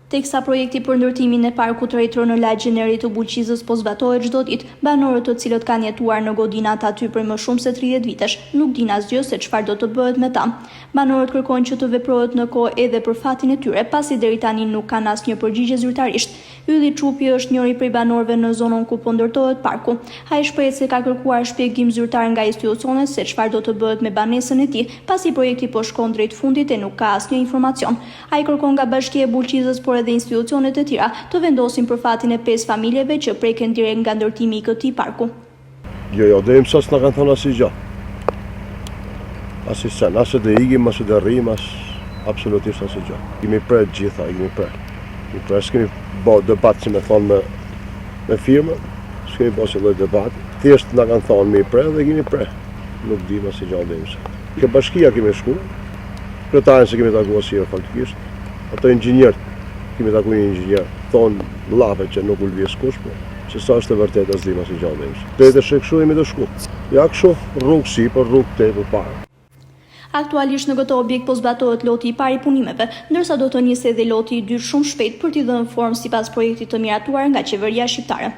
Teksa projekti për ndërtimin e parkut retro në lagjen e re të Bulqizës po zbatohet çdo ditë, banorët të cilët kanë jetuar në godinat aty prej më shumë se 30 vitesh, nuk dinë asgjë se çfarë do të bëhet me ta. Banorët kërkojnë që të veprohet në kohë edhe për fatin e tyre, pasi deri tani nuk kanë asnjë përgjigje zyrtarisht. Ylli Çupi është njëri prej banorëve në zonën ku po ndërtohet parku. Ai shprehet se ka kërkuar shpjegim zyrtar nga institucionet se çfarë do të bëhet me banesën e tij, pasi projekti po shkon drejt fundit e nuk ka asnjë informacion. Ai kërkon nga Bashkia e Bulqizës por edhe institucionet e tjera të vendosin për fatin e pesë familjeve që preken direkt nga ndërtimi i këtij parku. Jo, jo, deri më sot s'na kanë thënë asnjë gjë. Asnjë sen, as do ikim, as do rrim, as absolutisht asnjë gjë. Kemi pre të gjitha, i kemi pre. Kemi pre, s'kemi bo debat, si me thonë, me, me firmë, s'kemi bo si lloj debat. Thjesht na kanë thonë me i pre dhe kemi pre. Nuk dim asnjë gjë deri më sot. Ke bashkia kemi shku, kryetarin s'e kemi taku asnjëherë faktikisht, ato inxhinierët Kemi taku një inxhinier, thonë llafe që nuk u lëviz kush, po se sa është e vërtetë s'dimë asnjë gjë deri më sot. Deri tash kështu jemi të shku. Ja kështu, rrugë sipër, rrugë tej përpara. Aktualisht në këtë objekt po zbatohet loti i parë i punimeve, ndërsa do të nisë edhe loti i dytë shumë shpejt për t'i dhënë formë sipas projektit të miratuar nga qeveria shqiptare.